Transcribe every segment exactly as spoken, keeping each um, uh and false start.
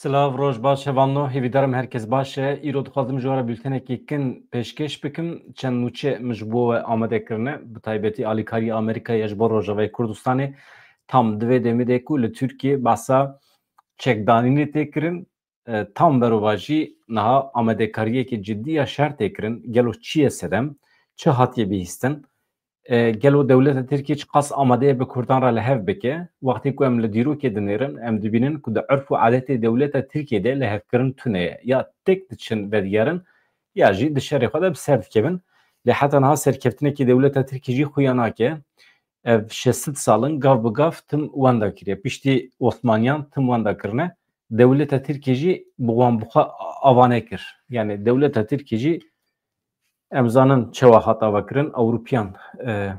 Silav, roj baş hevalno, hêvîdarim herkes baş e. Îro dixwazim ji we re bültenekî kin pêşkêş bikim. Çend nûçe min ji bo we amade kirine, bi taybetî alîkarî Amerîkayê ji bo Rojavayê Kurdistanê. Tam di vê demê de ku li Tirkiyê behsa çekdanînê tê kirin, e, tam berovajî niha amadekariyekî cidî ya şer tê kirin. Gelo çi ye sedem? Çi hatiye bihîstin? E, gelo dewleta Tirkiyê çiqas amade ye bi Kurdan re li hev bike? Wextê ku em li dîrokê dinêrin, em dibînin ku di urf û adetê dewleta Tirkiyê de lihevkirin tune ye. Ya têk diçin vedigerin, ya jî di şerê xwe de bi ser dikevin. Lê heta niha serkeftinekî dewleta Tirkiyê jî xuya nake. Ev şeş sed sal in gav bi gav tim wenda kiriye. Piştî Osmaniyan tim wenda kirine. Dewleta Tirkiyê jî bi wan bi xwe ava nekir. Yani dewleta Tirkiyê jî em zanin çawa hat ava kirin, Ewropiyan, e,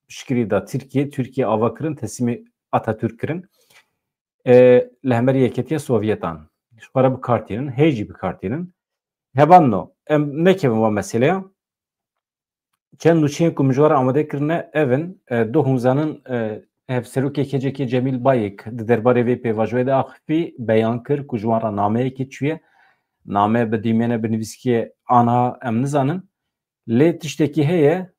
piştgirî da Tirkiye, Tirkiye ava kirin, teslîmê Atatürk kirin. E, li hemerî Yeketiya Sovyetan. Ji xwe re bi kar tînin, hê jî bi kar tînin. Hevalno, em nekevin wan meseleya. Çend nûçeyên ku min ji we re amade kirine, ev in. E, du hûn zanin, e, hevserokê K C K Cemîl Bayik di derbarê vê pêvajoyê de axifî beyan kir ku ji wan re nameyekê çûye. Name bi dîmêne bi nivîskiyê ana em nizanin. Lê tiştekî heye,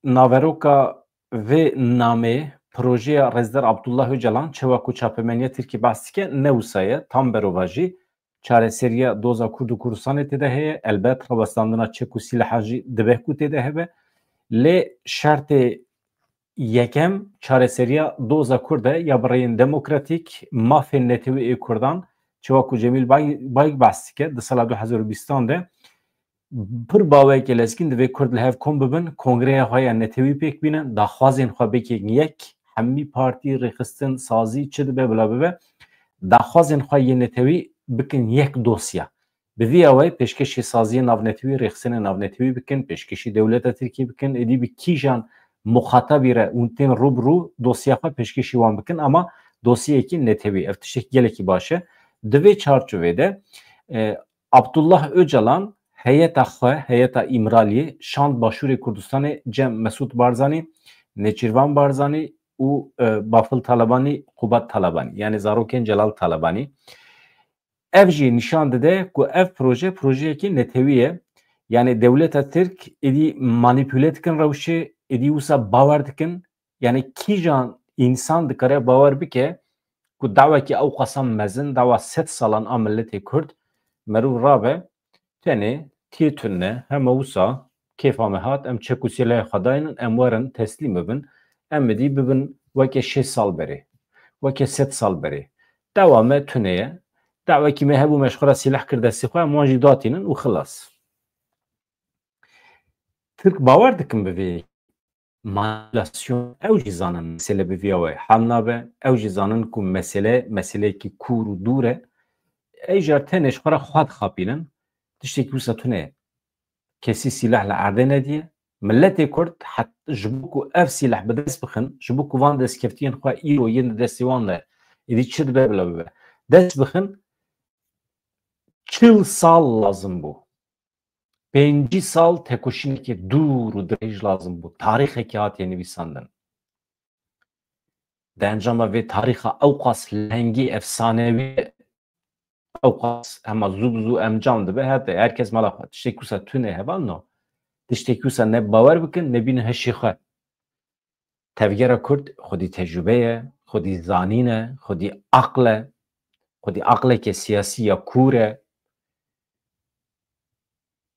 naveroka vê nameyê, projeya Rêzdar Abdullah Ocalan, çawa ku çapemeniya Tirkî behs dike, ne wisa ye, tam berovajî çareseriya doza Kurd û Kurdistanê tê de heye. Elbet, rawestandina çek û sîlehan jî dibe ku tê de hebe. Lê şertê yekem çareseriya doza Kurd e, ya bi rêyên demokratîk, mafên netewî ê Kurdan, çawa ku Cemîl Bay-, Bayik behs dike, di sala du hezar û bîstan de pir baweyeke lezgîn divê Kurd li hev kom bibin, kongreya xwe ya netewî pêk bînin, daxwazên xwe bikin yek, hemî partî, rêxistin, sazî çi dibe bila bibe, daxwazên xwe yê netewî bikin yek dosya. Bi vî awayî pêşkêşî saziyê navnetewî, rêxistinê navnetewî bikin, pêşkêşî dewleta Tirkiyê bikin, êdî bi kîjan muxatabî re hûn tên rû bi rû dosya xwe pêşkêşî wan bikin, ama dosyeyekî netewî. Ev tiştek gelekî baş e. Di vê çarçovê de, e, Abdullah Ocalan heyeta xwe, heyeta Îmraliyê şand Başûrê Kurdistanê cem Mesûd Barzanî, Nêçîrvan Barzanî û, e, Bafil Talebanî, Qubat Talebanî, yani zarokên Celal Talebanî. Ev jî nîşan dide ku ev proje, projeyekî netewî ye. Yani dewleta Tirk êdî manîpule dikin rewşê, êdî wisa bawer dikin. Yani kîjan însan dikare bawer bike ku dawekî ew qasa mezin, dawa sed salan a miletê Kurd, merûv rabe, tenê tê tune, hema wisa kêfa me hat, em çek û sîlehê xwe daynin, em werin teslîm bibin, em êdî bibin weke şêst sal berê, weke sed sal berê. Dawa me tune ye. Dawekî me hebû, me ji xwe re sîleh kir destê xwe, em wan jî datînin û xilas. Tirk bawer dikin bi vê manîpulasyon, ew jî zanin mesele bi vî awayî hal nabe, ew jî zanin ku mesele, meseleyekî kûr û dûr e. Ey jar tenê ji xwe re xwe dixapînin, tiştekî wisa tune ye. Kesî sîleh li erdê nediye. Miletê Kurd het-, ji bo ku ev sîleh bi dest bixin, ji bo ku van destkeftiyên xwe îro yên di destê wan de, êdî çi dibe bila bibe, dest bixin, çil sal lazim bû. Pêncî sal tekoşînekê dûr û dirêj lazim bû. Tarîxekê hatiye nivîsandin. Di encama vê tarîxa ewqas lehengî, efsanewî, ewqas hema zû bi zû encam dibe, hete her kes mala xwe. Tiştek wisa tune hevalno. Tiştek wisa ne bawer bikin, ne bînin hişê xwe. Tevgera Kurd xwedî tecrûbe ye, xwedî zanîn e, xwedî aql e, xwedî aqleke siyasî ya kûr e.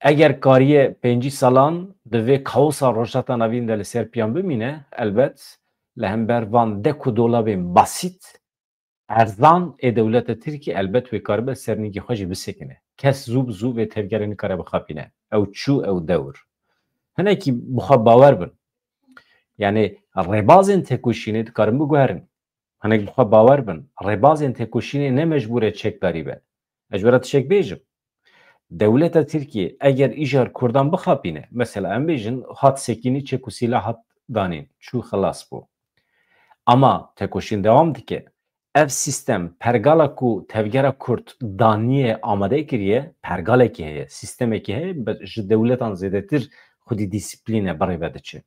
Eger kariye pêncî salan di vê kaosa Rojhilata Navîn de li ser piyan bimîne, elbet li hember van dek û dolabên basît, erzan ê dewleta Tirkî, elbet wê karibe ser nîgê xwe jî bisekine. Kes zû bi zû vê tevgerê nikare bixapîne. Ew çû, ew dewr. Hinekî bi xwe bawer bin. Yani rêbazên tekoşînê dikarin biguherin. Hinek bi xwe bawer bin. Rêbazên tekoşînê ne mecbûr e çekdarî be. Ez ji we re tiştek bêjim. Dewleta Tirkiyê eger îcar Kurdan bixapîne, mesela em bêjin hat sekînî, çek û sîleh hat danîn, çû xilas bû. Ama tekoşîn dewam dike. Ev sîstem, pergala ku tevgera Kurd daniye, amade kiriye, pergalekî heye, sîstemekî heye, be-, ji dewletan zêdetir xwedî dîsîplîne birêve diçe.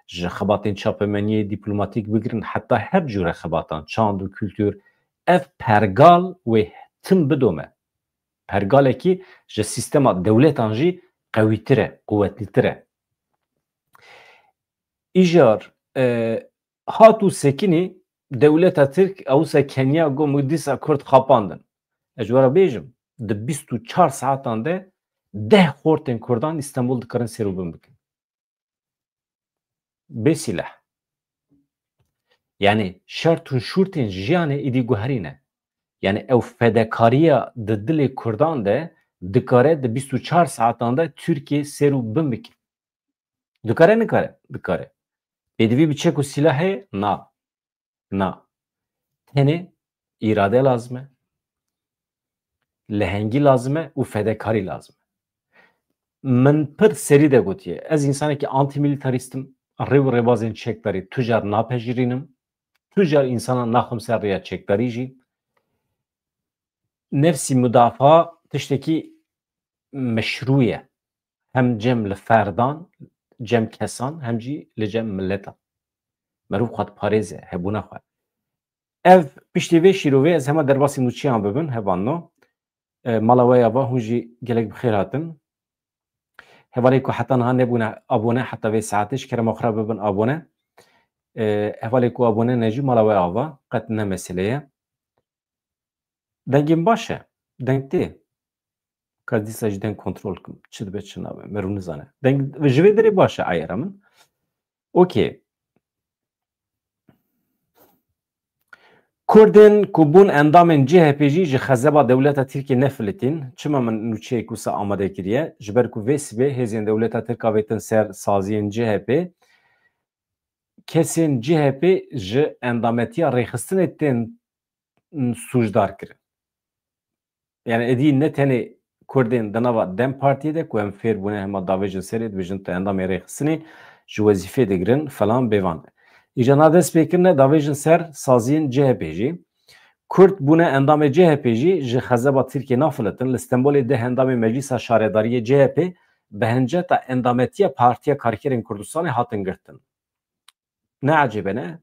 Ji xebatên çapemeniyê, dîplomatîk bigirin heta her cûre xebatan, çand û kultur, ev pergal wê tim bidome. Pergalekî ji sîstema dewletan jî qewîtir e, quwetlîtir e. Îcar, e, hat û sekinî dewleta Tirk, ewsa Kenya, got, dîsa Kurd xapandin. Ez ji we re bêjim, di bîst û çar saetan de deh xortên Kurdan Îstanbul dikarin sêr û bin bikin. Bê sîleh. Yani şert û şûrtên jiyanê îdî guherî ne. Yani ew fedekariya di dilê Kurdan de dikare di bîst û çar saetan de Tirkiye sêr û bin bike. Dikare, nikare? Dikare. Pêdivî bi çek û sîlahê? Na. Na. Tenê îrade lazim e, lehengî lazim e û fedekarî lazim e. Min pir serî de gotiye, ez însanekî antîmîlîtarîst im, rê û rêbazên çekdarî tu car napejirînim, tu car însana naxim ser rêya çekdarî jî. Nefsî mudafaa tiştekî meşrû ye. Hem cem li ferdan, cem kesan, hem jî li cem mileta. Merûv xwe diparêze, hebûna xwe. Ev piştî vê şîrovê ez hema derbasî nûçiyan bibim, hevalno. E, mala we ava, hûn jî gelek bi xêr hatin. Hevalê ku heta niha nebûne abone, heta vê saetê ji kerema xwe re bibin abone. E, hevalê ku abone ne jî mala we ava, qet ne mesele ye. Dengê min baş e. Deng tê. Ka dîsa jî deng kontrol kim. Çi dibe, çi nabe. Merû nizane. Deng ji vê derê baş e ayara min. Okey. Kurdên ku bûn endamên C H P jî ji xezeba dewleta Tirkiyê nefilitîn. Çima min nûçeyek wisa amade kiriye? Ji ber ku vê sibê hêzên dewleta Tirk avêtin ser saziyên C H P. Kesên C H P ji endametiya rêxistinê tên sûcdar kirin. Yani êdî ne tenê Kurdên di nava DEM Partiyê de ku em fêr bûne hema davêjin serê, dibêjin tu endamê rêxistinê, ji wezîfê digirin falan bêvan. Îca na dest pê kirine davêjin ser saziyên C H P jî. Kurd bûne endamê C H P jî ji xezeba Tirkiyê nafilitin. Li Stenbolê deh endamê Meclîsa Şaredariyê C H P bi hinceta endametiya Partiya Karkerên Kurdistanê hatin girtin. Ne ecêbe ne?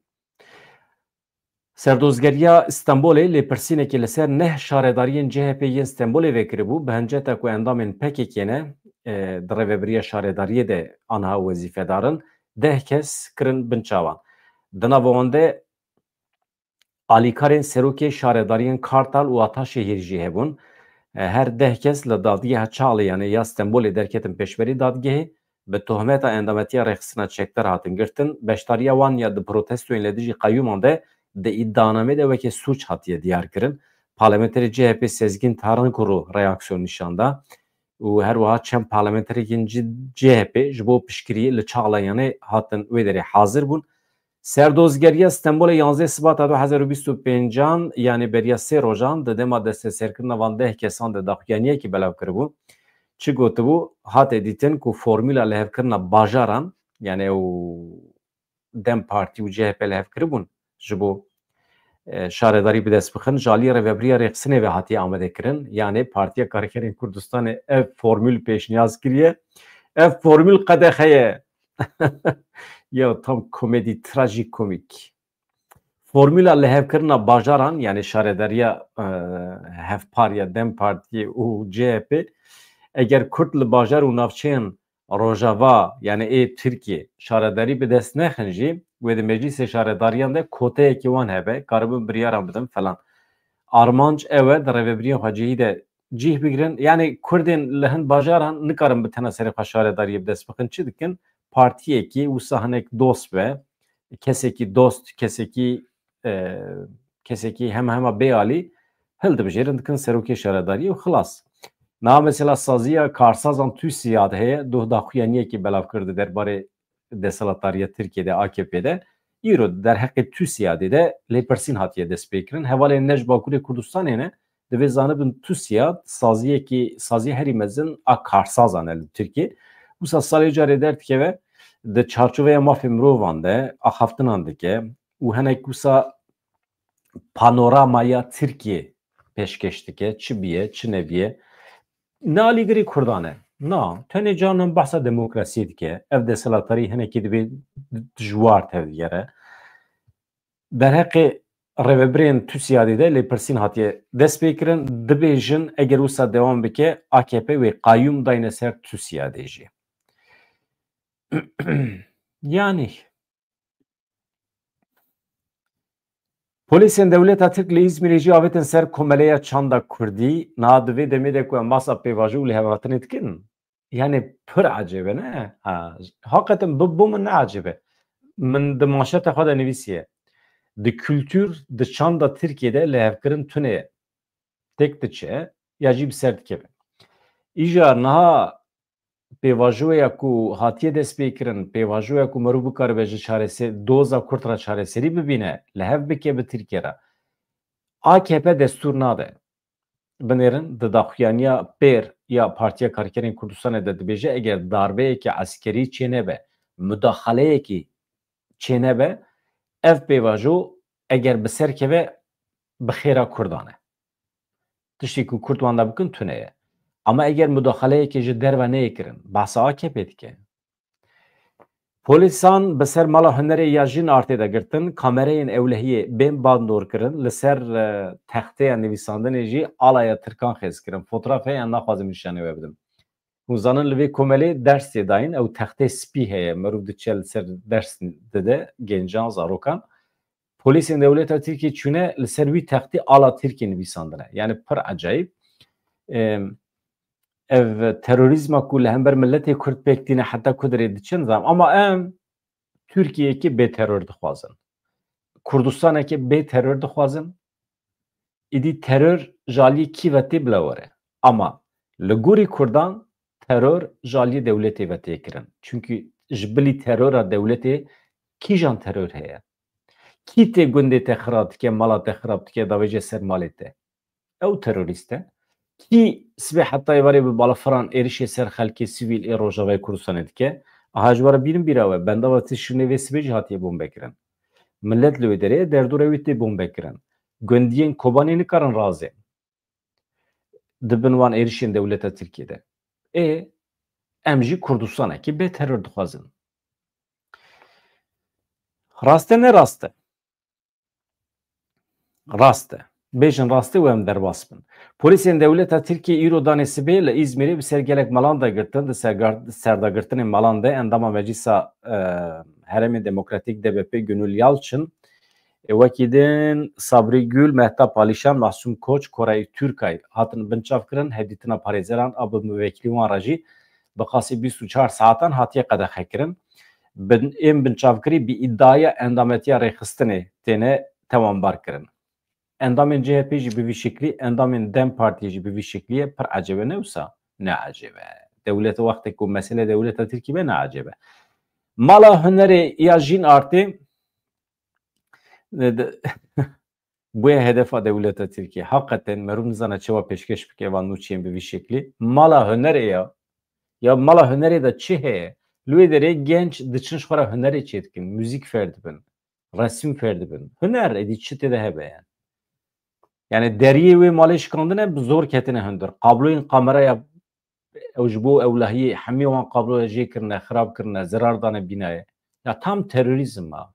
Serdozgeriya Stenbolê lêpirsînekê li ser neh şaredariyên C H P yên Stenbolê vekiribû, bi hinceta ku endamên P K K ne, e, di rêvebiriya şaredariyê de anha wezîfedar in, deh kes kirin bin çavan. Di nava wan de alîkarên serokê şaredariyên Kartal û Ataşehîr jî hebûn. E, her deh kes li dadgeha Çaxliyanê ya Stenbolê derketin pêşberî dadgehê, bi tohmeta endametiya rêxistina çekdar hatin girtin. Beşdariya wan ya di protestoyên li dijî qeyûman de di îdianamê de weke sûc hatiye diyar kirin. Parlamenterê C H P Sezgîn Tarankuru reaksiyon nîşan da û her wiha çend parlamenterekên C H P ji bo piştgiriyê li Çaxliyanê hatin wê derê hazir bûn. Serdozgeriya Stenbolê yanzdeh Sibata du hezar û bîst û pêncan, yanî beriya sê rojan, di dema desteserkirina van deh kesan de daxuyaniyekî belav kiribû. Çi gotibû? Hate dîtin ku formûla lihevkirina bajaran, yanî ew DEM Partî û C H P lihev kiribûn ji bo, e, şaredarî bi dest bixin, ji aliyê rêvebiriya rêxistinê ve hatiye amade kirin. Yanî Partiya Karkerên Kurdistanê ev formûl pêşniyaz kiriye. Ev formûl qedexe ye. Ya tam komedî, trajikomîk. Formûla lihevkirina bajaran, yanî şaredariya, e, hevpar ya DEM Partiyê û C H P, eger Kurd li bajar û navçeyên Rojava, yanî ê Tirkiyê, şaredarî bi dest nexin jî, wê di Meclîsê Şaredariyan de koteyekî wan hebe, karibin biryaran bidin falan. Armanc ew e, di rêvebiriyên xwecihî de cih bigirin. Yanî Kurdên li hin bajaran nikarin bi tena serê xwe şaredariyê bi dest bixin. Çi dikin? Partiyekî wisa hinek dost be, kesekî dost, kesekî, e, kesekî hema hema bêalî hildibijêrin, dikin serokê şaredariyê û xilas. Niha mesela saziya karsazan TUSİAD heye, doh daxuyaniyekî belav kir di derbarê desthilatdariya Tirkiyê de, A K P de. Îro derheqê TUSİADê de lêpirsîn hatiye destpêkirin. Hevalên ne ji Bakurê Kurdistanê ne, divê zanibin TUSİAD saziyekî, saziya herî mezin a karsazan e li Tirkiyê. Wisa salê carê derdikeve, di çarçoveya mafê mirovan de axaftinan dike û hinek wisa panoramaya Tirkiyê pêşkêş dike, çi biye, çi nebiye. Ne alîgirî Kurdan e. Na, tenê canan behsa demokrasiyê dike. Ev desthilatdarî hinekî dibê dijwar tevdigere. Derheqê rêvebirên TUSİADê de lêpirsîn hatiye destpêkirin, dibêjin eger wisa dewam bike, A K P wê qayûm dayne ser TUSİADê jî. Yanî, polîsên dewleta Tirk li Îzmîrê jî avêtin ser komeleya çanda Kurdî. Niha di vê demê de ku em basa pêvajo û lihevhatinê dikin, yani pir ecêb e, ne? Ha, hakikaten bi, bo min ne ecêb e. Min di manşeta xwe de nivîsiye. Di kultur, di çanda Tirkiyê de lihevkirin tune ye. Têk diçe ya jî bi ser dikeve. Îja niha pêvajoya ku hatiye destpêkirin, pêvajoya ku meriv bikaribe ji çarese-, doza Kurd re çareserî bibîne, li hev bike bi Tirkiye re. A K P destûr nade. Binêrin, di daxuyaniya pêr ya Partiya Karkerên Kurdistanê de dibêje, eger darbeyeke eskerî çênebe, mudaxaleyekî çênebe, ev pêvajo eger bi ser keve, bi xêra Kurdan e. Tiştê ku Kurd wenda bikin tune ye. Ama eger mudaxaleyeke ji derve neyê kirin, behsa A K P dike. Polîsan bi ser mala hunerê ya Jin Artê de girtin, kamereyên ewlehiyê bên bandor kirin, li ser, e, texteya nivîsandinê jî alaya Tirkan xêz kirin. Fotoğraf heye, em naxwazim nîşanê we bidim. Hûn zanin li vê komelê ders tê dayîn, ew textê spî heye, meriv diçe li ser ders dide gencan, zarokan. Polîsên dewleta Tirkiyê çûne li ser wî textî ala Tirkiyê nivîsandine. Yani pir ecayîb. Em, ev terorîzma ku li hember miletê Kurd pêk tîne heta ku derê diçe nizam. Ama em Tirkiyeyekê bê teror dixwazin. Kurdistanekê bê teror dixwazin. Îdî teror ji aliyê kî ve tê bila were. Ama li gorî Kurdan teror ji aliyê dewletê ve tê kirin. Çunkî ji bilî terora dewletê kîjan teror heye? Kî tê gundê te xirab dike, mala te xirab dike, davêje ser malê te? Ew terorîst e. Kî sibê heta êvarê bi balafiran êrişê ser xelkê sivîl ê Rojavayê Kurdistanê dike? Aha, ji we re bînin bîra we, bendava Tişrînê vê sibê jî hatiye bombekirin. Milet li wê derê ye, derdora wî tê bombekirin. Gundiyên Kobanê nikarin razê di bin wan êrişên dewleta Tirkiyê de. Ê, em jî Kurdistanekî bê teror dixwazin. Rast e, ne rast e? Rast e. Bêjin rast e û em derbas bin. Polîsên dewleta Tirkiyê îro danê sibê li Îzmîrê bi ser gelek malan de girtin. Di sergar-, serdagirtinên malan de endama Meclîsa, e, Herêmê Demokratîk D B P Gönül Yalçın, e, wekî din Sabri Gül, Mehtap Alişan, Masum Koç, Koray Türkay hatin binçavkirin. Hevdîtina parêzeran a bi muvekilî wan re jî bi qasî bîst û çar saetan hatiye qedexekirin. Bin, ên binçavkirî bi îdiaya endametiya rêxistinê têne tewanbar kirin. Endamên C H P jî bi vî şeklî, endamên dem Partiyê jî bi vî şeklî ye, pir ecêb e, ne wisa? Ne ecêb e. Dewlet wextê ku mesele dewleta Tirkî be, ne ecêb e. Mala Hunerê ya Jîn Artê, e, de-, bûye hedefa dewleta Tirkiyê. Hakikaten meriv nizane çawa pêşkeş bike van nûçiyên bi vî şeklî. Mala hunerê ya. Ya mala hunerê de çi heye? Li wê derê genç diçin ji xwe re hunerê çêdikin, muzîk fêr dibin, resim fêr dibin. Huner, êdî çi tê de hebe yani? Yani deriyê wê malê şikandine, bi zor ketine hundir. Kabloyên kameraya ew ji bo ewlehiyê, hemî wan kabloya jê kirine, xirab kirine, zirar dane bînayê. Ya tam terorîzm a.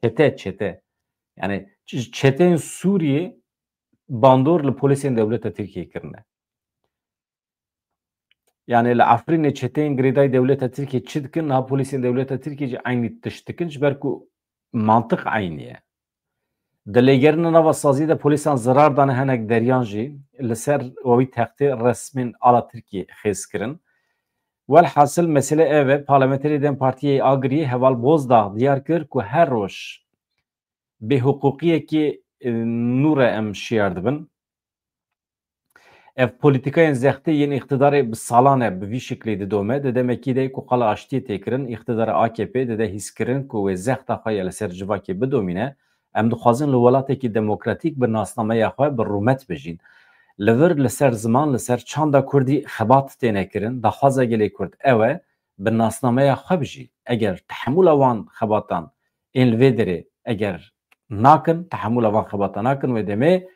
Çete, çete. Yani ç-, çeteyên Sûriyê bandor li polîsên dewleta Tirkiyê kirine. Yani li Efrînê çeteyên girêdayî dewleta Tirkiyê çi dikin, niha polîsên dewleta Tirkiyê jî eynî tişt dikin, ji ber ku mantiq eynî ye. Di lêgerîna nava saziyê de polîsan zirar dane hinek deriyan jî, li ser wî textê resmên ala Tirkiyê xêz kirin. Welhasil mesele ev e, parlamenterê dem Partiyê Agiriyê Heval Bozdağ diyar kir ku her roj bêhiqûqiyekî, e, nû re em şiyar dibin. Ev polîtîkayên zextê yên îqtidarê bi salan e bi vî şiklî didome. Di demekî de ku qala aştiyê tê kirin, îqtidara A K P dide hîskirin ku wê zexta xwe ya li ser civakê bidomîne. Em dixwazin li welatekî demokratîk bi nasnameya xwe bi rûmet bijîn. Li vir li ser ziman, li ser çanda kurdî xebat têne kirin. Daxwaza gelê kurd ew e, bi nasnameya xwe bijî. Eger tehemûla wan xebatan ên li vê derê eger nakin, tehemûla van xebata nakin, wê demê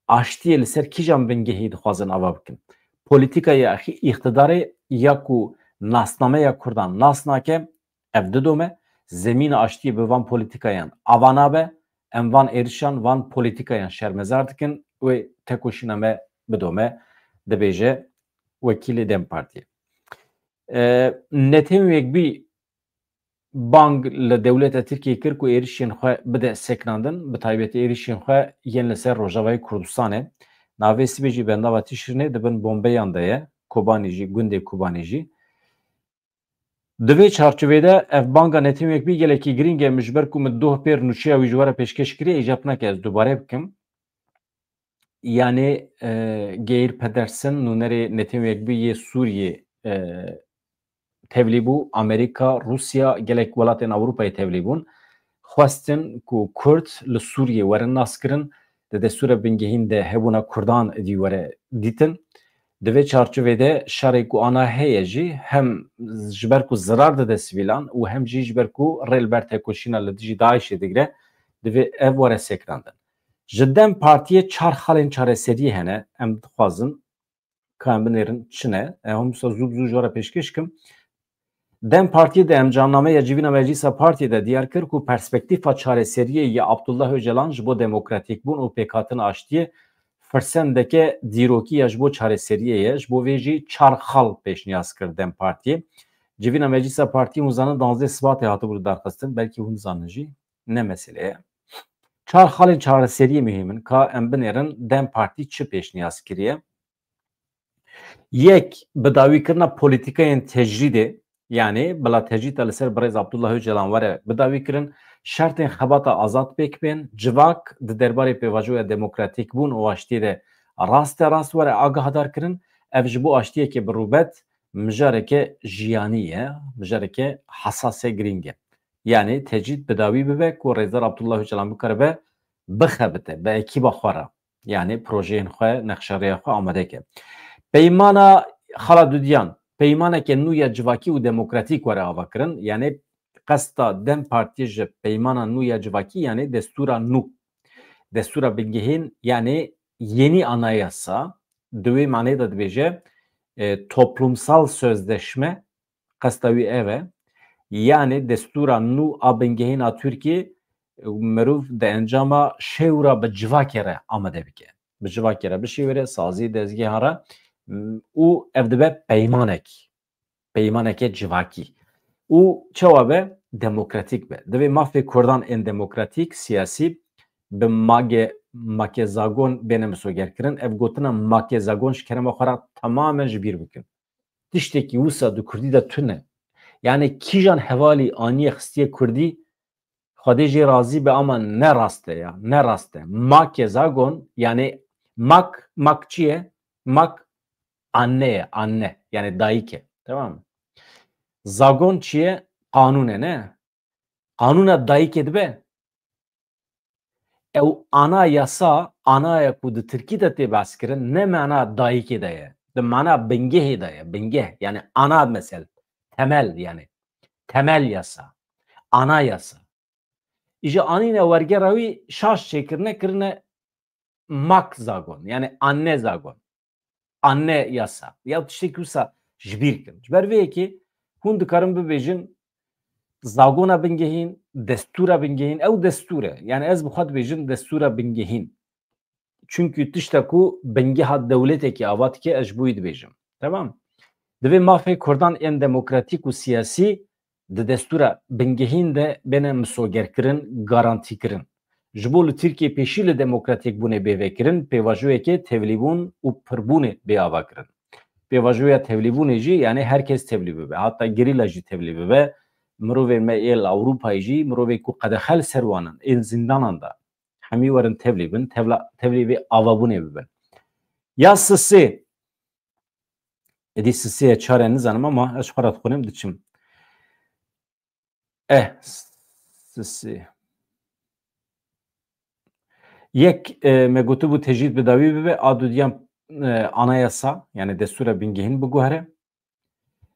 aştiyê li ser kîjan bingehî dixwazin ava bikin? Polîtîkaya îqtidarê ya ku nasnameya kurdan nas nake, ev didome, zemîna aştiyê bi van polîtîkayan ava nabe, em van êrişan, van polîtîkayan şermezar dikin, wê tekoşîna me bidome, dibêje wekîlê DEM Partiyê. E, Netewên Yekbûyî bang li dewleta Tirkiyê kir ku êrişên xwe bide sekinandin, bi taybetî êrişên xwe yên li ser Rojavayê Kurdistanê. Navê sibê jî bendava Tişrînê di bin bombeyan de ye, Kobanî jî, gundê Kobanî jî. Di vê çarçovê de ev banga Netewên Yekbûyî gelekî girîng e, min ji ber ku min doh pêr nûçeya wî ji we re pêşkêş kiriye, îcab nake ez dubare bikim. Yanî, e, Geir Pedersen, nûnerê Netewên Yekbûyî yê Sûriyê, e, tevlî bû, Amerîka, Rûsya, gelek welatên Ewropayê tevlî bûn. Xwestin ku Kurd li Sûriyê werin naskirin, di destûra bingehîn de hebûna Kurdan dî were dîtin. Di vê çarçovê de şerê ku ana heye jî hem ji ber ku zirar dide sivîlan û hem jî ji ber ku rê li ber tekoşîna li dijî DAIŞê digire, divê ev were sekinandin. Ji DEM Partiyê çar xalên çareseriyê hene, em dixwazin ka em binêrin çi ne. Em hemû zû bi zû ji we re pêşkêş kim. DEM Partiyê di encamnameya civîna Meclîsa Partiyê de diyar kir ku perspektîfa çareseriyê ya Abdullah Ocalan ji bo demokratîkbûn û pêkhatina aştiyê firsendeke dîrokî ya ji bo çareseriyê ye. Ji bo vê jî çar xal pêşniyaz kir DEM Partiyê. Civîna Meclîsa Partiyê hûn zanin danzdeh Sibatê hatibû lidarxistin, belkî hûn zanin jî, ne mesele ye. Çar xalên çareseriyê muhîm in. Ka em binêrin DEM Partî çi pêşniyaz kiriye? Yek, bidawîkirina polîtîkayên tecrîdê, yanî bila tecrîda li ser birêz Abdullah Ocalan were bidawîkirin, şertên xebata azad pêk bên, civak di derbarê pêvajoya demokratîkbûn û aştiyê de raste rast were agahdarkirin, ev ji bo aştiyeke bi rûbet mijareke jiyanî ye, mijareke hesas e, girîng e. Yanî tecrîd bidawî bibe ku Rêzdar Abdullah Ocalan bikaribe bixebite bi ekîba xwe re. Yanî projeyên xwe, nexşerêya xwe amade ke. Peymana xala dudiyan, peymaneke nû ya civakî û demokratîk were avakirin. Yanî qesta DEM Partiyê ji peymana nû ya civakî, yanî destûra nû. Destûra bingehîn, yanî yeni anayasa, di wê maneyê de dibêje, e, toplumsal sözleşme, qesta wî ev e. Yanî destûra nû a bingehîn a Tirkiyê, e, mirov di encama şêwra bi civakê re amade bike. Bi civakê re bişêwire, sazî dezgehan re, m, û ev dibe peymanek. Peymaneke civakî. Û çawa be? Demokratîk be. Divê mafê Kurdan ên demokratîk, siyasî bi mage, makezagon bêne misogerkirin. Ev gotina makezagon ji kerema xwe re temamen ji bîr bikin. Tiştekî wisa di kurdî de tune. Yanî kîjan hevalî aniye xistiye kurdî, Xwedê jê razî be, ama ne rast e ya, ne rast e. Make zagon, yanî mak, mak çi ye? Mak anne ye, anne. Yanî dayik e. Tamam mı? Zagon çi ye? Qanûn e, ne? Qanûna dayikê dibe. Ew ana yasa, anaya ku di tirkî de tê behs kirin, ne mana dayikê de ye. Di mana bingehê de ye. Bingeh, yanî ana mesel, temel yanî. Temel yasa. Ana yasa. Îja anîne wergera wî şaş çêkirine, kirine mak zagon. Yanî anne zagon. Anne yasa. Ya tiştekî wisa ji bîr kirin. Ji ber vê yekê hûn dikarin bibêjin zagona bingehîn, destûra bingehîn, ew destûr e. Yanî ez bi xwe dibêjim destûra bingehîn. Çunkî tişta ku bingeha dewletekî ava dike, ez ji bo wî dibêjim. Temam. Divê mafê Kurdan ên demokratîk û siyasî di destûra bingehîn de bêne misogerkirin, garantîkirin. Ji bo li Tirkiyê pêşî li demokratîkbûnê bê vekirin, pêvajoyeke tevlîbûn û pirbûnê bê avakirin. Pêvajoya tevlîbûnê jî, yanî her kes tevlî bibe, heta gerîla jî tevlî bibe, mirovên me ê li Ewropayê jî, mirovê ku qedexe li ser wan in, ên zindanan de, hemî werin tevlî bin, tevla-, tevlî vê avabûnê bibin. Ya sisê, êdî sisê ye çar e nizanim ama ez ji xwe re dixwînim diçim. Eh, sisê. Yek, e, me gotibû tecrîd bi dawî bibe, a dudiyan, e, anayasa, yanî destûra bingehîn biguhere.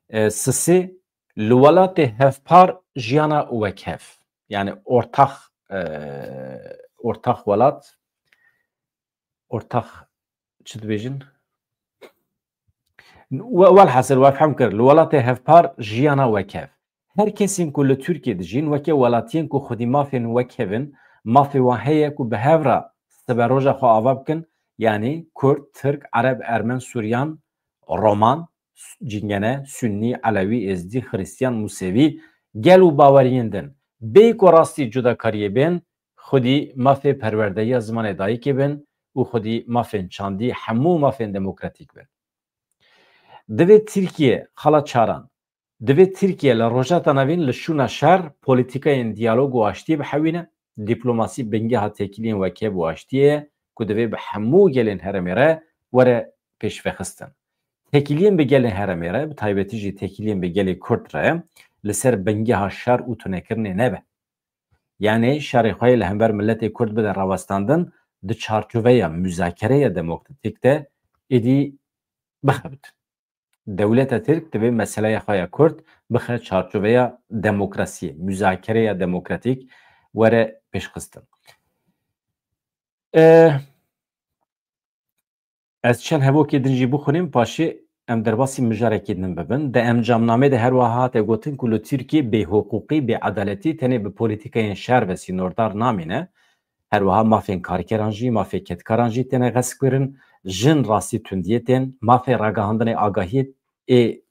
E, sisê, li welatê hevpar jiyana wekhev. Yanî ortax, e, ortax welat, ortax çi dibêjin? We-, welhasil we fehm kir, li welatê hevpar jiyana wekhev. Her kesên ku li Tirkiyê dijîn weke welatiyên ku xwedî mafên wekhev in, Mafê wan heye ku bi hev re siberoja xwe ava bikin, yanî Kurd, Tirk, Ereb, Ermen, Suryan, Roman, Cingene, Sunnî, Elewî, Êzdî, Xirîstiyan, Musevî, gel û baweriyên din. Bê ku rastî cudakariyê bên, xwedî mafê perwerdeyiya zimanê dayikê bin û xwedî mafên çandî, hemû mafên demokratîk bin. Divê Tirkiye, xala çaran, divê Tirkiye li Rojhilata Navîn li şûna şer polîtîkayên diyalog û aştiyê bihewîne, dîplomasî bingeha têkiliyên wekhev û aştiyê ye ku divê bi hemû gelên herêmê re were pêşvexistin. Têkiliyên bi gelên herêmê re, bi taybetî jî têkiliyên bi gelê Kurd re li ser bingeha şer û tunekirinê nebe. Yanî şerê xwe yê li hember miletê Kurd bide rawestandin, di çarçoveya muzakereya demokratîk de êdî bixebit. Dewleta Tirk divê meseleya xwe ya Kurd bixe çarçoveya demokrasiyê, muzakereya demokratîk were pêşxistin. E, Ez çend hevokê din jî bixwînim, paşê em derbasî mijarekî din bibin. Di encamnamê de her wiha hate gotin ku li Tirkiyê bêhiqûqî, bêedaletî tenê bi polîtîkayên şer ve sînordar namîne. Her wiha mafên karkeran jî, mafê kedkaran jî têne xeskirin. Jin rastî tundiyê tên. Mafê ragihandinê agahiyê ê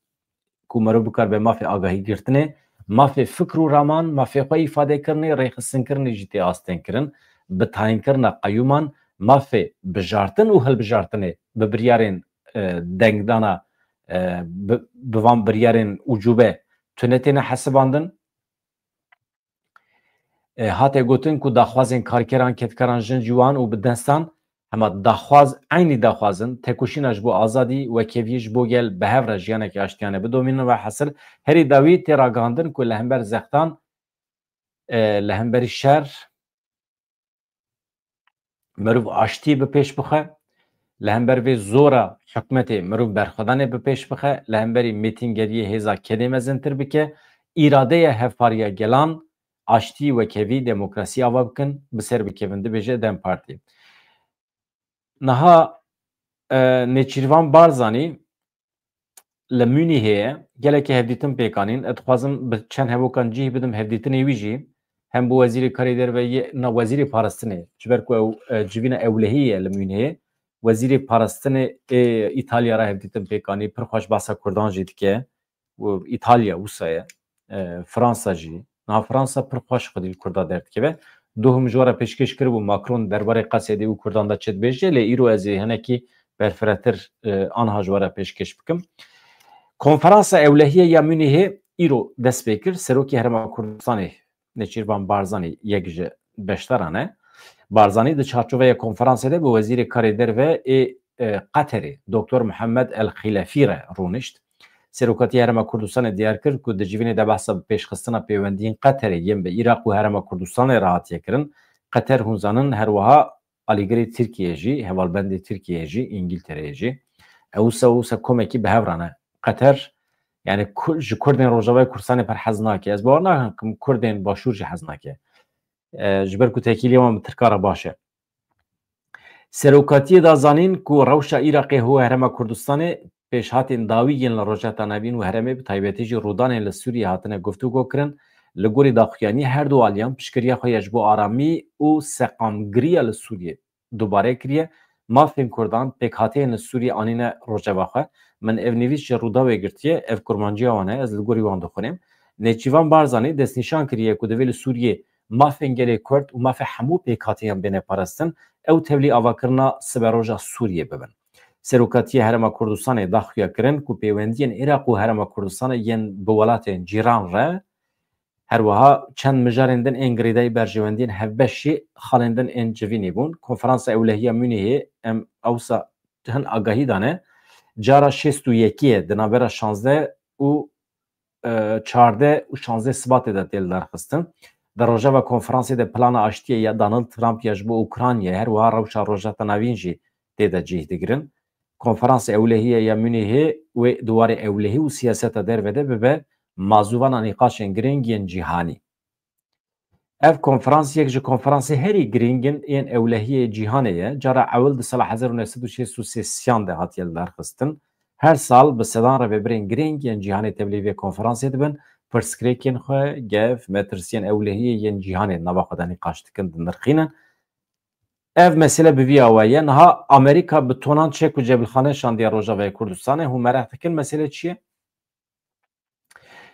ku merov bikaribe mafê agahîgirtinê, mafê fikr û raman, mafê xwe îfadekirinê, rêxistinkirinê jî tê astengkirin, bi tayînkirina qeyûman, mafê bijartin û hilbijartinê bi biryarên, e, dengdana, e, bi, bi van biryarên ucûbe tune têne hesibandin. E, hate gotin ku daxwazên karkeran, kedkaran, jin, ciwan û bi destan, hema daxwaz, eynî daxwazin, tekoşîna ji bo azadî, wekheviyê ji bo gel bi hev re jiyanekî aştiyane bidomînin. Ve hesil, herî dawî tê ragihandin ku li hember zextan, e, li hemberî şer, mirov aştî bi pêş bixe, li hember vê zora hikûmetê mirov berxwedanê bi pêş bixe, li hemberî mêtingeriyê hêza kedê mezintir bike, îradeya hevpariya gelan, aştî, wekhevî, demokrasî ava bikin, bi ser bikevin, dibêje DEM Partî. Niha, e, Nêçîrvan Barzanî li Munîhê ye. Gelekî hevdîtin pêk anîn. Ez dixwazim bi çend hevokan cih bidim hevdîtinê wî jî. Hem bi Wezîrê Karê Derve yê, na, Wezîrê Parastinê. Ji ber ku ew, e, civîna ewlehî ye li Munîhê. Wezîrê Parastinê ê Îtalya re hevdîtin pêk anî. Pir xweş behsa Kurdan jî dike. Û Îtalya wisa ye. E, Fransa jî. Niha Fransa pir xweş xwedî li Kurda derdikeve. Duhum ji we re pêşkêş kiribû Macron derbarê Qesedê û Kurdan de çi dibêje, lê îro ez ê hinekî berfiretir, e, anha ji we re pêşkêş bikim. Konferansa Ewlehiyê ya Munîhê îro dest pê kir. Serokê Herêma Kurdistanê Nêçîrvan Barzanî yek ji beşdaran e. Barzanî di çarçoveya konferansê de bi Wezîrê Karê Derve ê, e, Qeterê, Doktor Muhammed El Xîlefî re rûnişt. Serokatiya Herêma Kurdistanê diyar kir ku di civînê de behsa bi pêşxistina pêwendiyên Qeterê yên bi Iraq û Herêma Kurdistanê re hatiye kirin. Qeter, hûn zanin, her wiha alîgirê Tirkiyeyê jî, hevalbendê Tirkiyeyê jî, Îngiltereyê jî. Ew wisa, wisa komekî bi hev re ne. Qeter, yani Ku-, ji Kurdên Rojavayê Kurdistanê pir hez nake. Ez bawer nakim Kurdên Başûr jî hez nake. E, ji ber ku têkiliyê wan bi Tirka re baş e. Serokatiyê da zanîn ku rewşa Iraqê û Herêma Kurdistanê, pêşhatên dawî yên li Rojhilata Navîn û herêmê, bi taybetî jî rûdanên li Sûriyê hatine guftûgo kirin. Li gorî daxuyaniyê her du aliyan piştgiriya xwe ya ji bo aramî û seqamgiriya li Sûriyê dubare kiriye. Mafên Kurdan, pêkhateyên li Sûriyê anîne rojeva xwe. Min ev nivîs ji Rûdawê girtiye, ev kurmanciya wan e, ez li gorî wan dixwînim. Nêçîvan Barzanî destnîşan kiriye ku divê li Sûriyê mafên gelê Kurd û mafê hemû pêkhateyan bêne parastin, ew tevlî avakirina siberoja Sûriyê bibin. Serokatiya Herêma Kurdistanê da xuya kirin ku pêwendiyên Iraq û Herêma Kurdistanê yên bi welatên cîran re, her wiha çend mijarên din ên girêdayî berjewendiyên hevbeş jî xalên din ên civînî bûn. Konferansa Ewlehiya Munîhê, em ewsa hin agahî dane, cara şêst û yekê ye, di navbera şazdeh û e, çardeh û şazdeh Sibatê de tê lidarxistin. Di rojeva konferansê de plana aştiyê ya Donald Trump ya ji bo Ukraynayê, her wiha rewşa Rojhilata Navîn jî tê de cih digirin. Konferansa Ewlehiyê ya Munîhê wê di warê ewlehî û siyaseta derve de bibe mazûvana nîqaşên girîng yên cîhanî. Ev konferans yek ji konferansê herî girîng in yên ewlehiyê cîhanê ye. Cara ewil di sala hezar û neh sed û şêst û sê siyan de hatiye lidarxistin. Her sal bi sedan rêvebirên girîng yên cîhanê tevlî vê konferansê dibin. pirsgirêkên xwe, gev, metirsiyên ewlehiyê yên cîhanê nava xwe de nîqaş dikin, dinirxînin. Ev mesele bi vî awe ye. Niha Amerîka bi tonan çek û cebilxane şandiye Rojavayê Kurdistanê. Hûn meraq dikin mesele çi ye?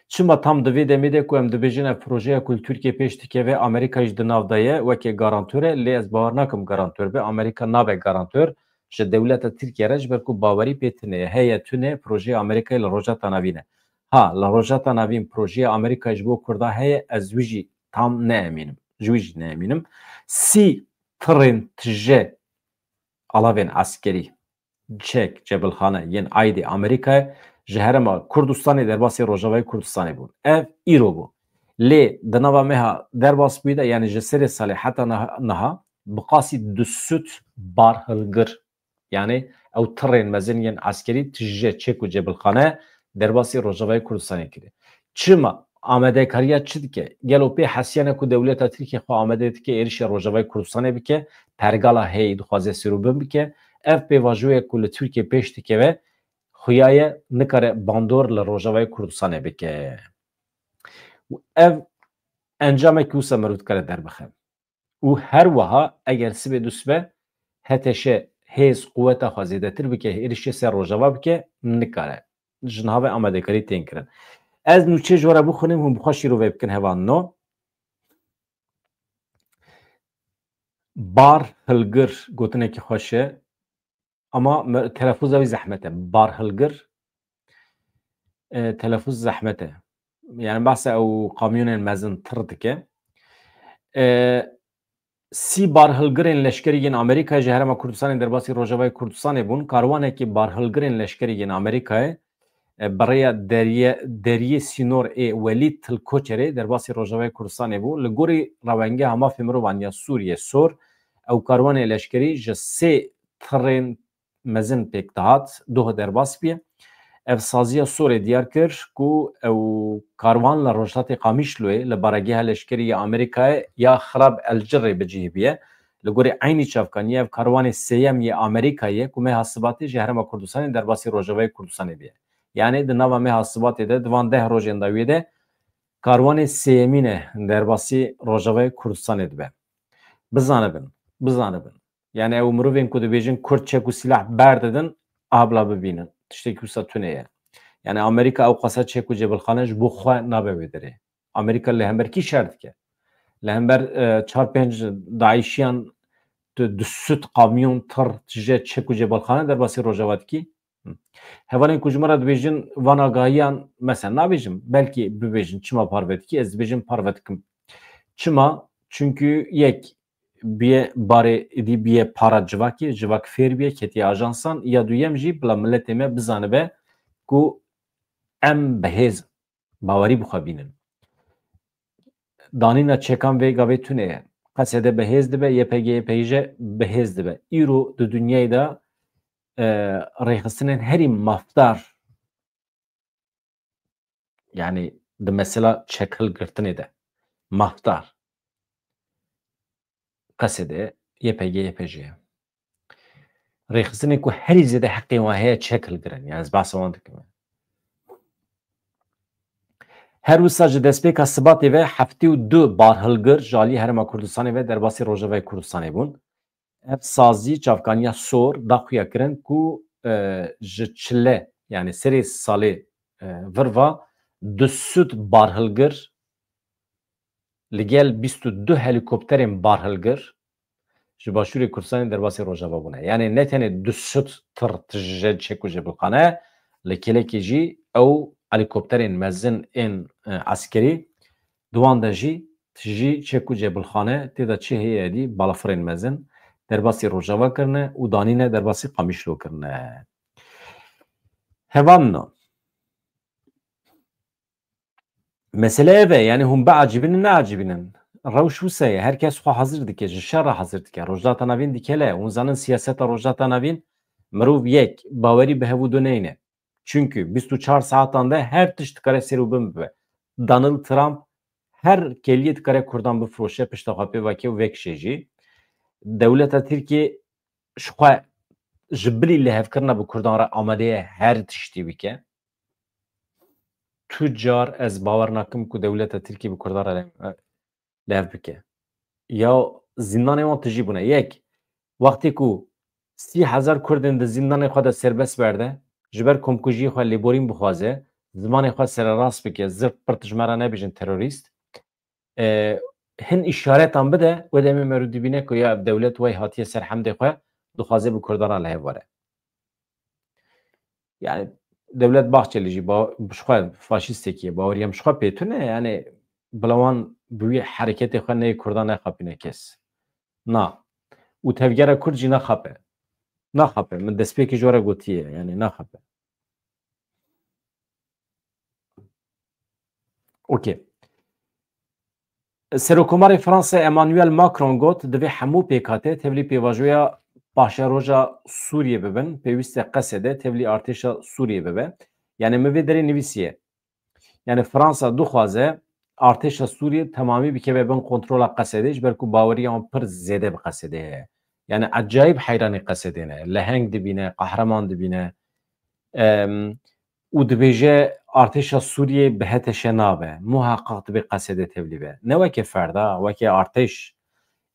Çima tam di vê demê de ku em dibêjin ev projeya ku li Tirkiye pêş dikeve, Amerîka jî di nav de ye weke garantore, lê ez bawer nakim garantor be. Amerîka nabe garantor ji dewleta Tirkiye re, ji ber ku bawerî pê tune ye. Heye tune projeyê Amerîkayê li Rojhilata Navîn e. Ha, li Rojhilata Navîn projeyê Amerîkayê ji bo Kurda heye, ez wî jî tam neemînim. Ji wî jî neemînim. Sî tirên tije alavên eskerî çek, cebilxane yên aîdî Amerîkayê ji herêma Kurdistanê derbasî Rojavayê Kurdistanê bûn. Ev îro bû. Lê di nava meha derbas bûyî de, yanî ji serê salê heta niha, niha bi qasî du sed barhilgir, yanî ew tirên mezin yên eskerî, tije, çek û cebilxane derbasî Rojavayê Kurdistanê kiriye. Çima? Amadekariya çi dike? Gelo pê hesiyane ku dewleta Tirkiye xwe amade dike êrişê Rojavayê Kurdistanê bike, pergala heyî dixwaze serûbin bike? Ev pêvajoyek ku li Tirkiye pêş dikeve, xuya ye nikare bandor li Rojavayê Kurdistanê bike. Û ev encamekî wisa mirov dikare derbixe. Û her wiha eger sibê dusbe H T Ş hêz quweta xwe zêdetir bike, êrişê ser Rojava bike, nikare. Ji niha ve amadekarî tên kirin. Ez nûçê ji we re bixwînim, hûn bi xwe şîrove bikin hevalino. Bar hilgir gotinekî xweş e, ama me-, telefûza wî zehmet e. Bar hilgir, e, telefûz zehmet e. Yani behsa ew kamyonên mezin tir dike. E, sî barhilgirên leşkerî yên Amerîkayê ji Herêma Kurdistanê derbasî Rojavayê Kurdistanê bûn. Karwanekî barhilgirên leşkerî yên Amerîkayê, e, bi rêya derye-, deriyê sînor ê Welîd Til Koçerê derbasî Rojavayê Kurdistanê bû. Li gorî rewengê hema fê mirovan ya Sûriye Sor, ew karwanê leşkerî ji sê tirên mezin pêk dihat, doh derbas bûye. Ev saziya Sorê diyar kir ku ew karwan li rojhilatê Qamişloyê li baregeha leşkerî ya Amerîkayê ya Xirab El Cirê bi cih bûye. Li gorî eynî çavkaniyê ev karwanê sêyem yê Amerîkayê ye ku meha Sibatê ji Herêma Kurdistanê derbasî Rojavayê Kurdistanê bûye. Yanî di nava meha Sibatê de di van deh rojên dawiyê de karwanê sêyemîn e derbasî Rojavayê Kurdistanê dibe. Bizanibin, bizanibin. Yani ew mirovên ku dibêjin Kurd çek û sîlah berdidin, aha bila bibînin. Tiştekî wisa tune ye. Yani Amerîka ew qasa çek û cebilxane ji bo xwe nabe wê derê. Amerîka li hember kî şer dike? Li hember, e, çar pênc DAIŞiyan tu du sed kamyon tir tije çek û cebilxane derbasî Rojava dikî? Hı. Hevalên ku ji me re dibêjin van agahiyan, mesela nabêjim, belkî bibêjin çima parve dikî, ez dibêjim parve dikim. Çima? Çünkü yek, bûye barê êdî, bûye para civakê, civak fêr bûye, ketiye ajansan. Ya duyem jî bila miletê me bizanibe ku em bi hêz in, bawerî bi xwe bînin. Danîna çekan vê gavê tune ye. Qesede bi hêz dibe, Y P G, Y P J bi hêz dibe. Îro di dinyayê de, e, rêxistinên herî mafdar, yani di mesela çekhilgirtinê de mafdar, qesede Y P G, Y P J ye. Rêxistinên ku herî zêde heqê wan heye çekhilgirin. Yani ez behsa wan dikim. Her wisa ji destpêka Sibatê ve heftê û du barhilgir ji alî Herêma Kurdistanê ve derbasî Rojavayê Kurdistanê bûn. Ev sazî çavkaniya Sor da xuya kirin ku, e, ji çile, yani serê salê, e, vir va du sed barhilgir li gel bîst û du helîkopterên barhilgir ji Başûrê Kurdistanê derbasî Rojava bûne. Yani ne tenê du sed tir tije çek û cebilxane, li kêlekê jî ew helîkopterên mezin ên, e, eskerî, di wan de jî tijî çek û cebilxane tê de çi heye dî, balafirên mezin derbasî Rojava kirine û danîne derbasî Qamişlo kirine. Hevalno. Mesele ev e, yani hûn biacibînin, neacibînin. Rewş wisa ye, her kes xwe hazir dike, ji şer re hazir dike. Rojhilata Navîn dikele, hûn zanin siyaseta Rojhilata Navîn, mirov yek, bawerî bi hev û du neyne. Çünkü bîst û çar saetan de her tişt dikare ser û bin bibe. Donald Trump her keliyê dikare Kurdan bifiroşe, pişta xwe pê veke û vekişe jî. Dewleta Tirkiye ji xwe ji bilî lihevkirina bi Kurdan re amade ye her tiştî bike. tu car ez bawer nakim ku dewleta Tirkiyê bi Kurdan re lev bike. Ya zîndanê wan tijî bûne. Yek, wextê ku sî hezar Kurdên di zîndanê xwe de serbest berde, ji ber komkujiyê xwe lêborîn bixwaze, zimanê xwe sererast bike, zirf pirt ji me re nebêjin terorîst. E, hin îşaretan bide, wê demê me rû dibîne ku ya ev dewlet wey hatiye ser hemdê xwe, dixwaze bi Kurdan re li hev were. Yani Devlet Bahçeli jî ba-, ji xwe faşîstekî ye, baweriya min ji xwe pê tune, yani bila wan bi wî hereketê xwe neyê Kurdan nexapîne kes. Na. Û tevgera Kurd jî naxape. Naxape. Min destpêkê ji we re gotiye, yani naxape. Okey. Serokomarê Fransa Emmanuel Macron got, divê hemû pêkhatê tevlî pêvajoya paşeroja Sûriyê bibin, pêwîst e Qesede tevlî artêşa Sûriyê bibe. Yani min vê derê nivîsiye. Yani Fransa dixwaze artêşa Sûriyê temamî bikeve bin kontrola Qesedê, ji ber ku baweriya wan pir zêde bi Qesedê heye. Yani ecayîb heyranî Qesedê ne. Leheng dibîne, qehreman dibîne. Em, û dibêje artêşa Sûriyê bi H T Ş nabe. Muheqeq dibê Qesedê tevlî be. Ne weke ferda, weke artêş.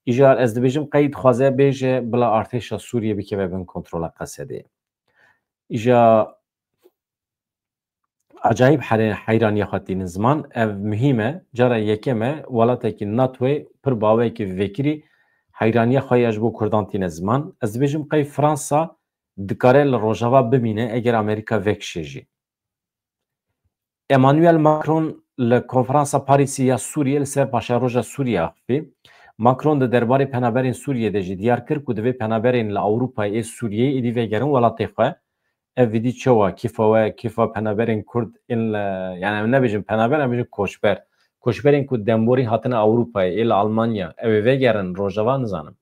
Îcar ez dibêjim qey dixwaze bêje bila artêşa Sûriyê bikeve bin kontrola Qesedê. Îja acayîb here-, heyraniya xwe tînin ziman. Ev muhîm e. Cara yekem e, welatekî NATOyê pir baweyekî vekirî heyraniya xwe ya ji bo Kurdan tîne ziman. Ez dibêjim qey Fransa dikare li Rojava bimîne eger Amerîka vekişe jî. Emmanuel Macron li konferansa Parîsê ya Sûriyê li ser paşeroja Sûriyê axifî. Macron di derbarê penaberên Sûriyê de jî diyar kir ku divê penaberên li Ewropayê ê Sûriyeyê êdî vegerin welatê xwe. Ev êdî çawa? Kêfa we, kêfa penaberên Kurd ên li, yani em nebêjin penaber, em bêjin koçber. Koçberên ku demborî hatine Ewropayê, ê li Almanya, ew ê vegerin Rojava, nizanim.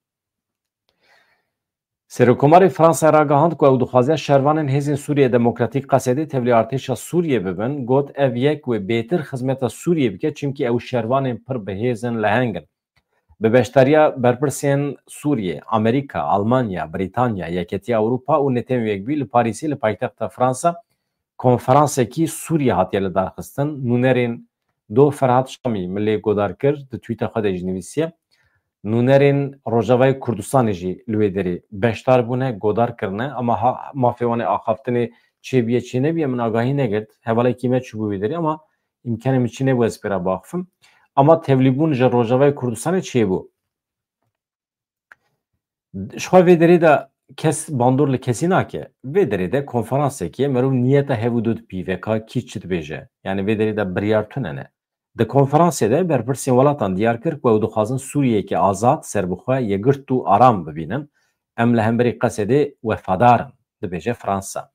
Serokkomarê Fransayê ragihand ku ew dixwaze şervanên Hêzên Sûriye Demokratîk Qesedê tevlî artêşa Sûriyê bibin, got, ev yek wê bêtir xizmeta Sûriyê bike, çimkî ew şervanên pir bihêz in, leheng in. Bi beşdariya berpirsên Sûriyê, Amerîka, Almanya, Brîtanya, Yeketiya Ewropa û Netewên Yekbûyî li Parîsê li paytexta Fransa konferansekî Sûriyê hatiye lidarxistin. Nûnerên Do Ferhat Şamî min lê godar kir, di twîta xwe de jî nivîsiye. Nûnerên Rojavayê Kurdistanê jî li wê derê beşdar bûne, godar kirine, ama ha mafê wan ê axaftinê çêbûye, çênebûye, min agahî negirt. Hevalekî me çûbû wê derê, ama îmkanê min çi nebû ez pê re biaxifim. Ama tevlîbûn ji Rojavayê Kurdistanê çêbû. Ji xwe vê derê de kes bandor li kesî nake. Vê derê de konferansekê ye, merov niyeta hev û du dipîve ka kî çi dibêje. Yani vê derê de biryar tune ne. Di konferansê de berpirsên welatan diyar kir ku ew dixwazin Sûriyeyeke azad, serbixwe, yekgirt û aram bibînin. Em li hemberî Qesedê wefadar in, dibêje Fransa.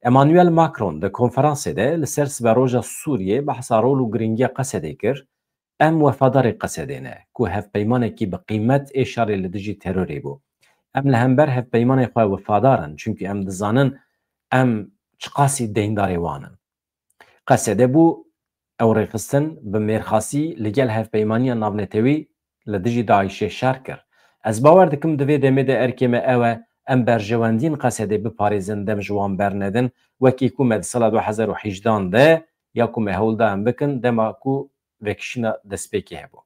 Emmanuel Macron di konferansê de li ser siberoja Sûriyê behsa rol û girîngiya Qesedê kir. Em wefadarê Qesedê ne ku hevpeymanekî bi qîmet ê şerê li dijî terorê bû. Em li hember hevpeymanê xwe wefadar in, çimkî em dizanin em çiqasî deyndarê wan in. Qesede bû ew rêxistin bi mêrxasî li gel Hevpeymaniya Navnetewî li dijî DAIŞê şer kir. Ez bawer dikim di vê demê de erkê me ew e, em berjewendiyên Qesedê biparêzin, dem ji wan bernedin, wekî ku me di sala du hezar û hejdehan de ya ku me hewl da em bikin, dema ku vekişîna destpêkê hebû.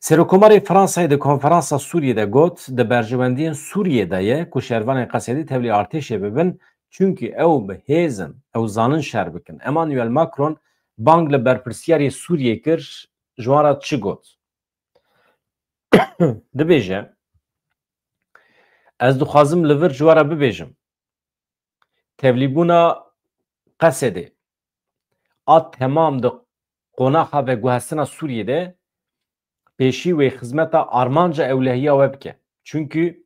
Serokkomarê Fransayê di konferansa Sûriyê de got, di berjewendiyên Sûriyê de ye ku şervanên Qesedî tevlî artêşê bibin, çunkî ew bi hêz in, ew zanin şer bikin. Emmanuel Macron bang li berpirsiyarê Sûriyê kir, ji wan re çi got? Dibêje, ez dixwazim li vir ji we re bibêjim. Tevlîbûna Qesedê a temam di qonaxa veguhestina Sûriyê de pêşî wê xizmeta armanca ewlehiya we bike. Çunkî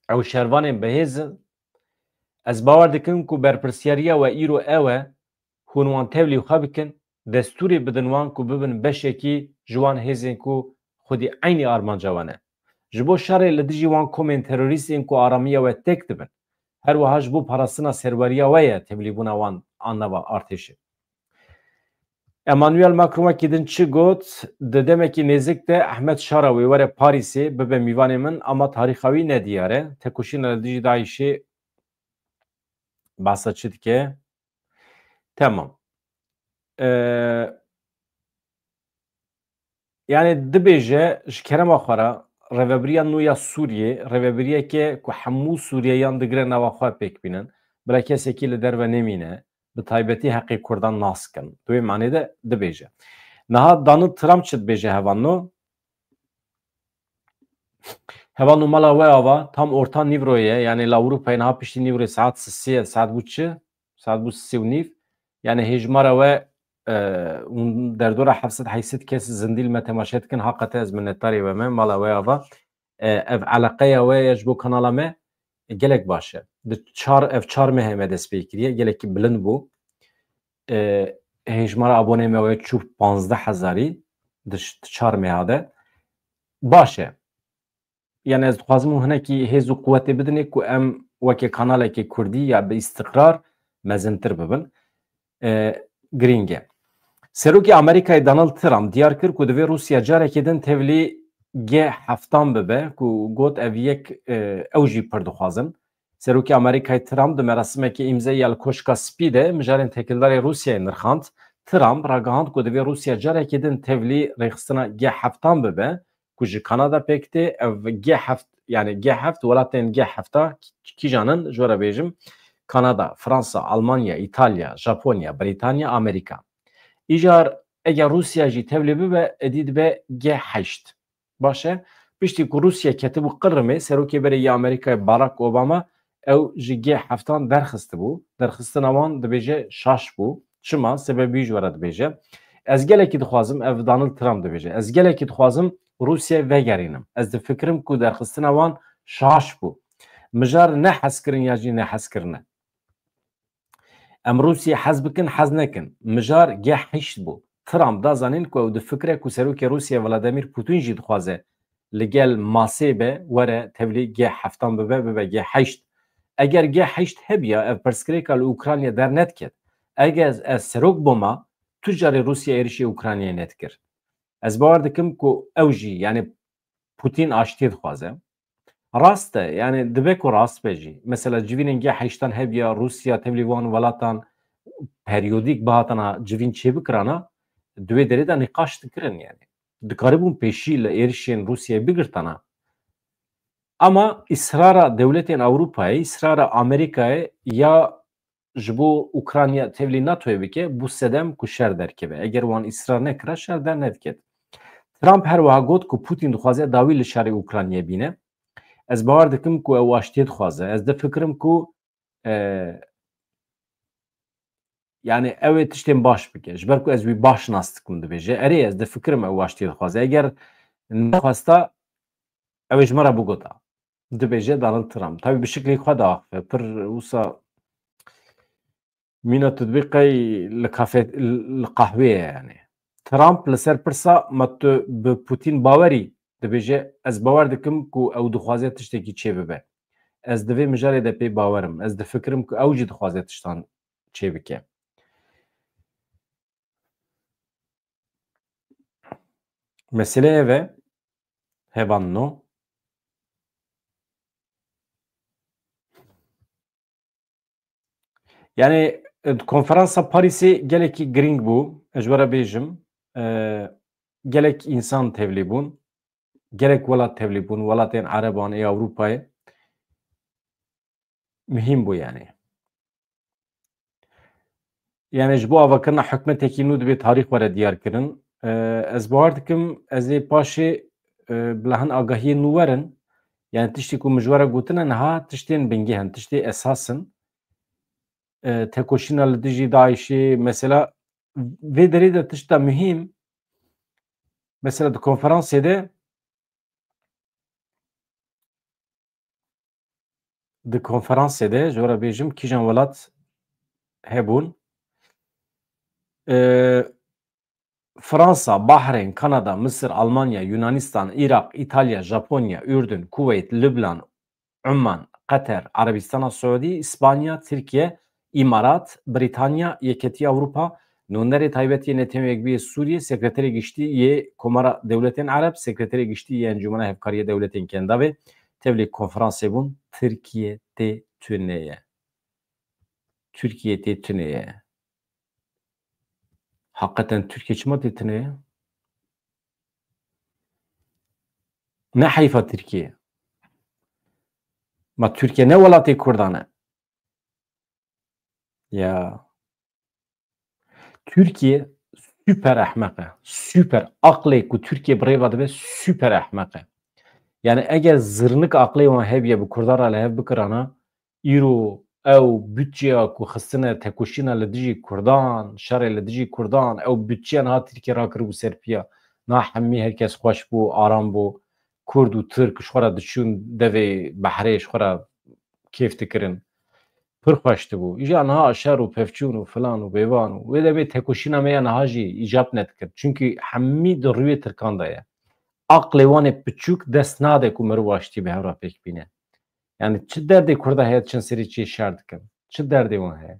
ew şervanên bihêz in. Ez bawer dikim ku berpirsiyariya we îro ew e, hûn wan tevlî xwe bikin, destûrê bidin wan ku bibin beşekî ji wan hêzên ku xwedî eynî armanca we ne. Ji bo şerê li dijî wan komên terorîst ên ku aramiya we têk dibin. Her wiha ji bo parastina serweriya we ye tevlîbûna wan a nava artêşê. Emmanuel Macron wekî din çi got? Di demekî nêzik de Ehmed Şara wê were Parîsê bibe mîvanê min, ama tarîxa wî nediyar e. Tekoşîna li dijî DAIŞê behsa çi dike? Tamam. E, yani dibêje ji kerema xwe re rêvebiriya nû ya Sûriyê, rêvebiriyeke ku hemû Sûriyeyan digire nava xwe pêk bînin, bila kesekî li derve nemîne, bi taybetî heqê Kurdan nas kin. Di wê manê de dibêje. Niha Donald Trump çi dibêje hevanno? Hevanno mala we ava, tam orta nîvroyê ye, yani li Ewropayê niha piştî nîvroyê saet sisê ye, saet bû çi? Saet bû sisê û nîv. Yani hêjmara we, e, hûn derdora heft sed heyşt sed kes zindî li me temaşe dikin, haqete ez minnetdarê we me, mala we ava. E, ev eleqeya we ya ji bo kanala me, e, gelek baş e. Di çar, ev çar meh me dest pê kiriye, gelekî bilind bû. E, hêjmara abonê me we çû panzdeh hezarî di ş-, di çar meha de. Baş e. Yani ez dixwazim û hinekî hêz û quwetê bidinê ku em weke kanalekê kurdî ya bi îstiqrar mezintir bibin. E, girîng e. Serokê Amerîkayê Donald Trump diyar kir ku divê Rûsya carekê din tevlî G heftan bibe, ku got ev yek, e, ew jî pir dixwazin. Serokê Amerîkayê Trump di merasimekê îmze ya li Koşka Spî de mijarên têkildarê Rûsyayê nirxand. Trump ragihand ku divê Rûsya carekê din tevlî rêxistina G heftan bibe, ku ji Kanada pêk tê. Ev G heft, yani G heft, welatên G hefta kîjan in? Ji we re bêjim, Kanada, Fransa, Almanya, Îtalya, Japonya, Brîtanya, Amerîka. Îcar eger Rûsya jî tevlî bibe, êdî dibe G heşt. Baş e. Piştî ku Rûsya ketibû qirrimê, serokê berê yê Amerîkayê Barack Obama ew ji G heftan derxistibû. Derxistina wan dibêje şaş bû. Çima? Sebebî ji we re dibêje. Ez gelekî dixwazim, ev Donald Trump dibêje. Ez gelekî dixwazim Rûsyayê vegerînim. Ez difikirim ku derxistina wan şaş bû. Mijar ne hezkirin ya jî ne hezkirine. Em Rûsiyê hez bikin, hez nekin. Mijar G heşt bû. Trump da zanîn ku ew difikire ku serokê Rûsiyê Vladimir Putin jî dixwaze li gel masê be, were tevlî G heftan bibe, bibe G heşt. Eger G heşt hebiya, ev pirsgirêka li Ukrayna dernediket. Eger ez serok bûma, tu carê Rûsya êrişê Ukraynayê nedikir. Ez bawer dikim ku ew jî, yani Putin aştiyê dixwaze. Rast e, yani dibe ku rast be jî. Mesela civînên G heştan hebiya, Rûsya tevlî van welatan periyodîk bihatana civîn çêbikirana, di wê derê de nîqaş dikirin yani. Dikaribûn pêşî li êrişên Rûsyayê bigirtana. Ama israra dewletên Ewropayê, israra Amerîkayê ya ji bo Ukrayna tevlî NATOyê bike, bû sedem ku şer derkeve. Eger wan îsrar nekira, şer dernediket. Trump her wiha got ku Putin dixwaze dawî li şerê Ukraynayê bîne. Ez bawer dikim ku ew aştiyê dixwaze. Ez difikirim ku, e, yani ew ê tiştên baş bike. Ji ber ku ez wî baş nas dikim dibêje. Erê, ez difikirim ew aştiyê dixwaze. Eger nexwesta, ew ê ji me re bigota. Dibêje Donald Trump. Tabii bi şiklê xwe diaxife. Pir wisa mîna tu dibî qey li kafe, li qehwê ye yani. Trump li ser pirsa ma tu bi Putin bawerî, dibêje ez bawer dikim ku ew dixwaze tiştekî çêbibe. Ez di vê mijarê de pê bawer im. Ez difikirim ku ew jî dixwaze tiştan çêbike. Mesele ev e. Hevan no. Yani, e, konferansa Parîsê gelekî girîng bû. Ez ji we re bêjim, e, gelek însan tevlî bûn. Gelek welat tevlî bûn. Welatên Ereban ê Ewropayê. Muhîm bû yani. Yani ji bo avakirina hikûmetekî nû dibê tarîx were diyar kirin. E, ez bawer dikim, ez ê paşê, e, bila hin agahiyên nû werin. Yani tiştê ku min ji we re gotine niha tiştên bingeh in, tiştê esas in. E, tekoşîna li dijî DAIŞê, mesela vê derê de tişta muhîm, mesela di konferansê de, di konferansê de, ji we re bêjim, kîjan welat hebûn? E, Fransa, Bahreyn, Kanada, Misir, Almanya, Yunanistan, Iraq, Îtalya, Japonya, Ürdün, Kuweyt, Lübnan, Umman, Qeter, Erebistana Siûdî, Îspanya, Tirkiye, Îmarat, Brîtanya, Yeketiya Ewropa, nûnerê taybet yê Netewên Yekbûyî yê Sûriyê, Sekreterê Giştî yê Komara Dewletên Ereb, Sekreterê Giştî yê Encûmena Hevkariyê Dewletên Kendavê, tevlî konferansê bûn, Tirkiye tê tune ye. Tirkiye tê tune ye. Hakikaten Türkiye çima tê tine ye? Ne heyfa Tirkiye. Ma Tirkiye ne welatê Kurdan e. Ya. Tirkiye süper ehmeq e. Süper. Aqlê ku Tirkiye bi rêva dibe süper ehmeq e. Yani eger zirnik aqlê wan hebiye bi Kurdan re li hev bikirana, îro ew budçeya ku xistine tekoşîna li dijî Kurdan, şerê li dijî Kurdan, ew budçeya niha Tirkiye rakiribû ser piya. Niha hemî herkes xweş bû, aram bû. Kurd û Tirk ji xwe re diçûn devê behrê ji xwe re kêf dikirin. Pir xweş dibû. Îja niha şer û pevçûn û filan û bêvan û wê demê tekoşîna me ya niha jî îcab nedikir. Çunkî hemî di rûyê Tirkan de ye. Aqlê wan ê piçûk dest nade ku mirov aştî bi hev re pêk bîne. Yani çi derdê Kurda heye diçin serî çiyê şer dikin? Çi derdê wan heye?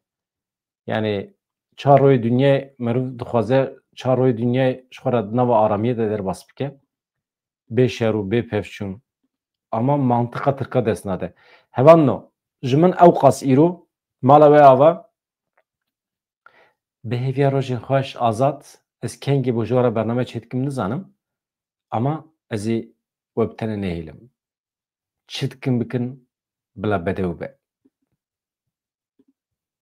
Yani çar royê dinyayê meriv dixwaze çar royê dinyayê ji xwe re di nava aramiyê de derbas bike. Bê şer û bê pevçûn. Ama mantiqa Tirka dest nade. Hevalno, ji min ew qas îro mala we ava, bi hêviya rojên xweş, azad, ez kengê bo ji we re bername çêdikim nizanim. Ama ez ê we bi tenê nehêlim. Çi dikin bikin, bila bedew be.